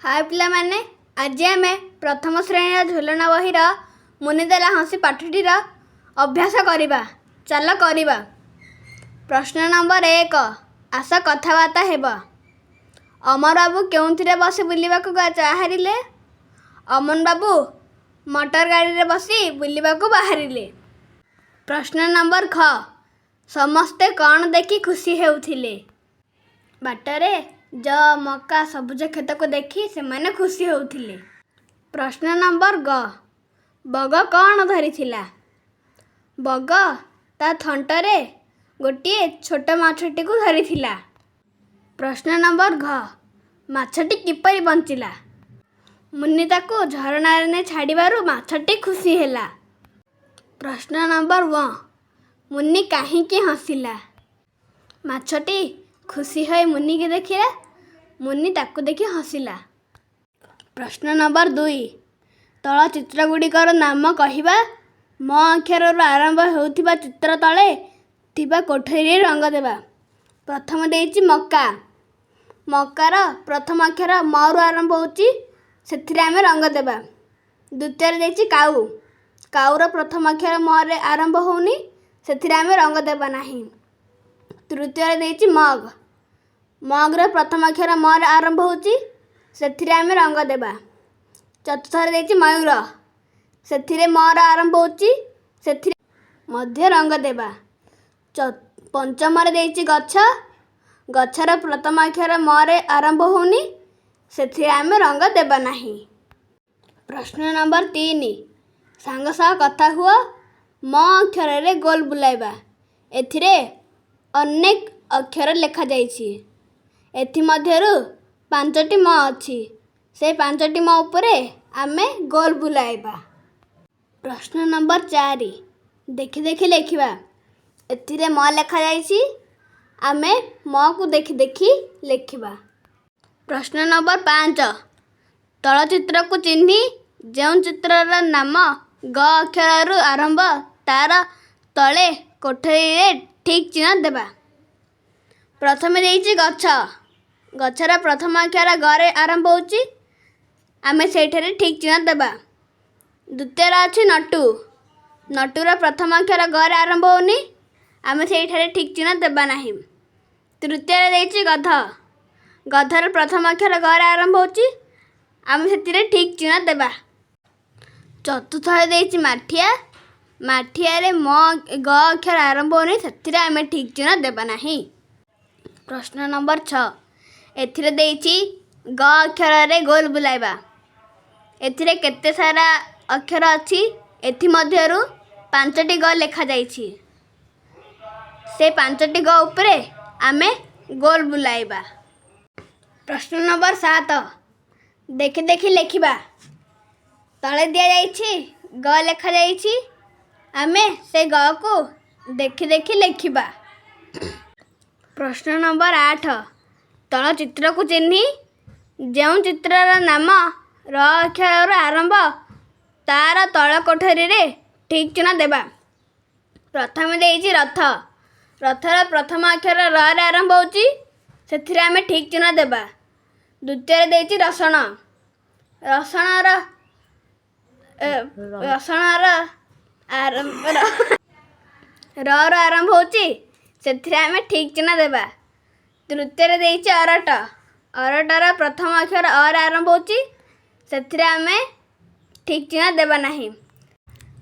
ହାଏ ପିଲାମାନେ, ଆଜି ଆମେ ପ୍ରଥମ ଶ୍ରେଣୀର ଝୁଲଣା ବହିର ମୁନି ଦେଲା ହସି ପାଠଟିର ଅଭ୍ୟାସ କରିବା। ଚାଲ କରିବା। ପ୍ରଶ୍ନ ନମ୍ବର 1, ଆସ କଥାବାର୍ତ୍ତା ହେବ। ଅମର ବାବୁ କେଉଁଥିରେ ବସି ବୁଲିବାକୁ ବାହାରିଲେ? ଅମନ ବାବୁ ମଟର ଗାଡ଼ିରେ ବସି ବୁଲିବାକୁ ବାହାରିଲେ। ପ୍ରଶ୍ନ ନମ୍ବର ଖ, ସମସ୍ତେ କ'ଣ ଦେଖି ଖୁସି ହେଉଥିଲେ? ବାଟରେ ଯଅ, ମକା, ସବୁଜ କ୍ଷେତକୁ ଦେଖି ସେମାନେ ଖୁସି ହେଉଥିଲେ। ପ୍ରଶ୍ନ ନମ୍ବର ଗ, ବଗ କ'ଣ ଧରିଥିଲା? ବଗ ତା ଥଣ୍ଟରେ ଗୋଟିଏ ଛୋଟ ମାଛଟିକୁ ଧରିଥିଲା। ପ୍ରଶ୍ନ ନମ୍ବର ଘ, ମାଛଟି କିପରି ବଞ୍ଚିଲା? ମୁନି ତାକୁ ଝରଣାରେ ନେଇ ଛାଡ଼ିବାରୁ ମାଛଟି ଖୁସି ହେଲା। ପ୍ରଶ୍ନ ନମ୍ବର ୱ, ମୁନି କାହିଁକି ହସିଲା? ମାଛଟି ଖୁସି ହୋଇ ମୁନିକି ଦେଖିଲା, ମୁନି ତାକୁ ଦେଖି ହସିଲା। ପ୍ରଶ୍ନ ନମ୍ବର 2, ତଳ ଚିତ୍ରଗୁଡ଼ିକର ନାମ କହିବା। ମ ଅକ୍ଷରରୁ ଆରମ୍ଭ ହେଉଥିବା ଚିତ୍ର ତଳେ ଥିବା କୋଠରୀରେ ରଙ୍ଗ ଦେବା। ପ୍ରଥମ ଦେଇଛି ମକା। ମକାର ପ୍ରଥମ ଅକ୍ଷର ମରୁ ଆରମ୍ଭ ହେଉଛି, ସେଥିରେ ଆମେ ରଙ୍ଗ ଦେବା। ଦ୍ୱିତୀୟରେ ଦେଇଛି କାଉ। କାଉର ପ୍ରଥମ ଅକ୍ଷର ମରେ ଆରମ୍ଭ ହେଉନି, ସେଥିରେ ଆମେ ରଙ୍ଗ ଦେବା ନାହିଁ। ତୃତୀୟରେ ଦେଇଛି ମଗ୍। ମଗ୍ର ପ୍ରଥମ ଅକ୍ଷର ମରେ ଆରମ୍ଭ ହେଉଛି, ସେଥିରେ ଆମେ ରଙ୍ଗ ଦେବା। ଚତୁର୍ଥରେ ଦେଇଛି ମୟୂର। ସେଥିରେ ମର ଆରମ୍ଭ ହେଉଛି, ସେଥିରେ ମଧ୍ୟ ରଙ୍ଗ ଦେବା। ପଞ୍ଚମରେ ଦେଇଛି ଗଛ। ଗଛର ପ୍ରଥମ ଅକ୍ଷର ମରେ ଆରମ୍ଭ ହେଉନି, ସେଥିରେ ଆମେ ରଙ୍ଗ ଦେବା ନାହିଁ। ପ୍ରଶ୍ନ ନମ୍ବର 3, ସାଙ୍ଗ ସହ କଥା ହୁଅ। ମ ଅକ୍ଷରରେ ଗୋଲ ବୁଲାଇବା। ଏଥିରେ ଅନେକ ଅକ୍ଷର ଲେଖାଯାଇଛି। ଏଥିମଧ୍ୟରୁ 5ଟି ମ ଅଛି। ସେ 5ଟି ମ ଉପରେ ଆମେ ଗୋଲ ବୁଲାଇବା। ପ୍ରଶ୍ନ ନମ୍ବର 4, ଦେଖି ଦେଖି ଲେଖିବା। ଏଥିରେ ମ ଲେଖାଯାଇଛି, ଆମେ ମକୁ ଦେଖି ଦେଖି ଲେଖିବା। ପ୍ରଶ୍ନ ନମ୍ବର 5, ତଳ ଚିତ୍ରକୁ ଚିହ୍ନି ଯେଉଁ ଚିତ୍ରର ନାମ ଗ ଅକ୍ଷରରୁ ଆରମ୍ଭ ତାର ତଳେ କୋଠରୀରେ ଠିକ୍ ଚିହ୍ନ ଦେବା। ପ୍ରଥମେ ଦେଇଛି ଗଛ। ଗଛର ପ୍ରଥମ ଅକ୍ଷର ଗରେ ଆରମ୍ଭ ହେଉଛି, ଆମେ ସେଇଠାରେ ଠିକ୍ ଚିହ୍ନ ଦେବା। ଦ୍ୱିତୀୟରେ ଅଛି ନଟୁ। ନଟୁର ପ୍ରଥମ ଅକ୍ଷର ଗରେ ଆରମ୍ଭ ହେଉନି, ଆମେ ସେଇଠାରେ ଠିକ୍ ଚିହ୍ନ ଦେବା ନାହିଁ। ତୃତୀୟରେ ଦେଇଛି ଗଧ। ଗଧର ପ୍ରଥମ ଅକ୍ଷର ଗରେ ଆରମ୍ଭ ହେଉଛି, ଆମେ ସେଥିରେ ଠିକ୍ ଚିହ୍ନ ଦେବା। ଚତୁର୍ଥରେ ଦେଇଛି ମାଠିଆ। ମାଠିଆରେ ମ ଗ ଅକ୍ଷର ଆରମ୍ଭ ହେଉନି, ସେଥିରେ ଆମେ ଠିକ୍ ଚିହ୍ନ ଦେବା ନାହିଁ। ପ୍ରଶ୍ନ ନମ୍ବର 6, ଏଥିରେ ଦେଇଛି ଗ ଅକ୍ଷରରେ ଗୋଲ ବୁଲାଇବା। ଏଥିରେ କେତେ ସାରା ଅକ୍ଷର ଅଛି? ଏଥିମଧ୍ୟରୁ 5ଟି ଗ ଲେଖାଯାଇଛି। ସେ 5ଟି ଗ ଉପରେ ଆମେ ଗୋଲ ବୁଲାଇବା। ପ୍ରଶ୍ନ ନମ୍ବର 7, ଦେଖି ଦେଖି ଲେଖିବା। ତଳେ ଦିଆଯାଇଛି ଗ ଲେଖାଯାଇଛି, ଆମେ ସେ ଗକୁ ଦେଖି ଦେଖି ଲେଖିବା। ପ୍ରଶ୍ନ ନମ୍ବର 8, ତଳ ଚିତ୍ରକୁ ଚିହ୍ନି ଯେଉଁ ଚିତ୍ରର ନାମ ର ଅକ୍ଷରରୁ ଆରମ୍ଭ ତାର ତଳ କୋଠରୀରେ ଠିକ୍ ଚିହ୍ନ ଦେବା। ପ୍ରଥମେ ଦେଇଛି ରଥ। ରଥର ପ୍ରଥମ ଅକ୍ଷର ରରେ ଆରମ୍ଭ ହେଉଛି, ସେଥିରେ ଆମେ ଠିକ୍ ଚିହ୍ନ ଦେବା। ଦ୍ୱିତୀୟରେ ଦେଇଛି ରସଣ। ରସଣର ରସଣର ର ଆରମ୍ଭ ହେଉଛି, ସେଥିରେ ଆମେ ଠିକ୍ ଚିହ୍ନ ଦେବା। ତୃତୀୟରେ ଦେଇଛି ଅରଟ। ଅରଟର ପ୍ରଥମ ଅକ୍ଷର ଅରେ ଆରମ୍ଭ ହେଉଛି, ସେଥିରେ ଆମେ ଠିକ୍ ଚିହ୍ନ ଦେବା ନାହିଁ।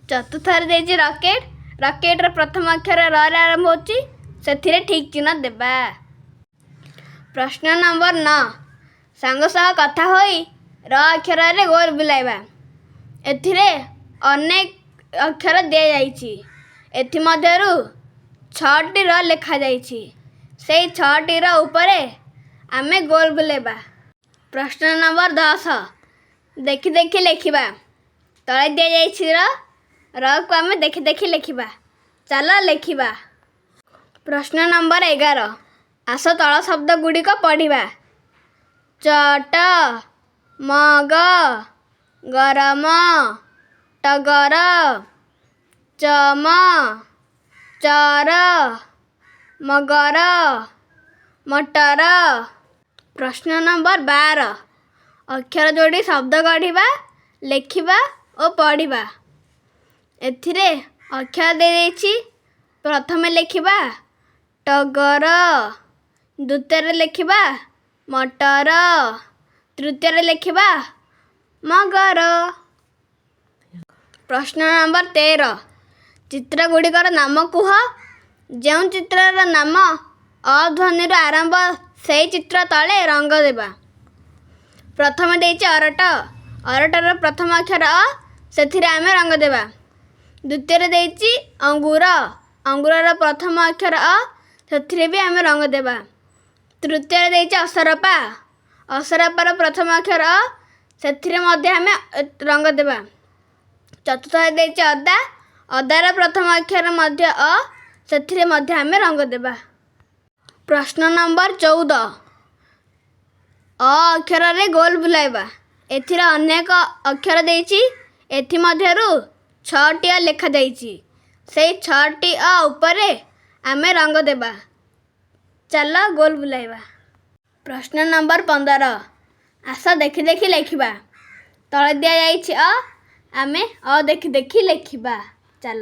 ଚତୁର୍ଥରେ ଦେଇଛି ରକେଟ। ରକେଟର ପ୍ରଥମ ଅକ୍ଷର ରରେ ଆରମ୍ଭ ହେଉଛି, ସେଥିରେ ଠିକ୍ ଚିହ୍ନ ଦେବା। ପ୍ରଶ୍ନ ନମ୍ବର 9, ସାଙ୍ଗ ସହ କଥା ହୋଇ ର ଅକ୍ଷରରେ ଗୋଲ ବୁଲାଇବା। ଏଥିରେ ଅନେକ ଅକ୍ଷର ଦିଆଯାଇଛି। ଏଥିମଧ୍ୟରୁ 6ଟି ର ଲେଖାଯାଇଛି। ସେଇ 6ଟି ର ଉପରେ ଆମେ ଗୋଲ ବୁଲାଇବା। ପ୍ରଶ୍ନ ନମ୍ବର 10, ଦେଖି ଦେଖି ଲେଖିବା। ତଳେ ଦିଆଯାଇଛି ର। ରକୁ ଆମେ ଦେଖି ଦେଖି ଲେଖିବା। ଚାଲ ଲେଖିବା। ପ୍ରଶ୍ନ ନମ୍ବର 11, ଆସ ତଳ ଶବ୍ଦ ଗୁଡ଼ିକ ପଢ଼ିବା। ଚଟ, ମଗ, ଗରମ, ଟଗର, ଚମ, ଚର, ମଗର, ମଟର। ପ୍ରଶ୍ନ ନମ୍ବର 12, ଅକ୍ଷର ଯୋଡ଼ି ଶବ୍ଦ ଗଢ଼ିବା, ଲେଖିବା ଓ ପଢ଼ିବା। ଏଥିରେ ଅକ୍ଷର ଦେଇଦେଇଛି। ପ୍ରଥମେ ଲେଖିବା ଟଗର, ଦ୍ୱିତୀୟରେ ଲେଖିବା ମଟର, ତୃତୀୟରେ ଲେଖିବା ମଗର। ପ୍ରଶ୍ନ ନମ୍ବର 13, ଚିତ୍ର ଗୁଡ଼ିକର ନାମ କୁହ। ଯେଉଁ ଚିତ୍ରର ନାମ ଅ ଧ୍ୱନିରୁ ଆରମ୍ଭ, ସେଇ ଚିତ୍ର ତଳେ ରଙ୍ଗ ଦେବା। ପ୍ରଥମେ ଦେଇଛି ଅରଟ। ଅରଟର ପ୍ରଥମ ଅକ୍ଷର ଅ, ସେଥିରେ ଆମେ ରଙ୍ଗ ଦେବା। ଦ୍ୱିତୀୟରେ ଦେଇଛି ଅଙ୍ଗୁର। ଅଙ୍ଗୁରର ପ୍ରଥମ ଅକ୍ଷର ଅ, ସେଥିରେ ବି ଆମେ ରଙ୍ଗ ଦେବା। ତୃତୀୟରେ ଦେଇଛି ଅସରପା। ଅସରପାର ପ୍ରଥମ ଅକ୍ଷର ଅ, ସେଥିରେ ମଧ୍ୟ ଆମେ ରଙ୍ଗ ଦେବା। ଚତୁର୍ଥରେ ଦେଇଛି ଅଦା। ଅଦାର ପ୍ରଥମ ଅକ୍ଷର ମଧ୍ୟ ଅ, ସେଥିରେ ମଧ୍ୟ ଆମେ ରଙ୍ଗ ଦେବା। ପ୍ରଶ୍ନ ନମ୍ବର 14, ଅ ଅକ୍ଷରରେ ଗୋଲ ବୁଲାଇବା। ଏଥିରେ ଅନେକ ଅକ୍ଷର ଦେଇଛି। ଏଥିମଧ୍ୟରୁ 6ଟି ଅ ଲେଖାଯାଇଛି। ସେଇ 6ଟି ଅ ଉପରେ ଆମେ ରଙ୍ଗ ଦେବା। ଚାଲ ଗୋଲ ବୁଲାଇବା। ପ୍ରଶ୍ନ ନମ୍ବର 15, ଆସ ଦେଖି ଦେଖି ଲେଖିବା। ତଳେ ଦିଆଯାଇଛି ଅ, ଆମେ ଅ ଦେଖି ଦେଖି ଲେଖିବା। ଚାଲ।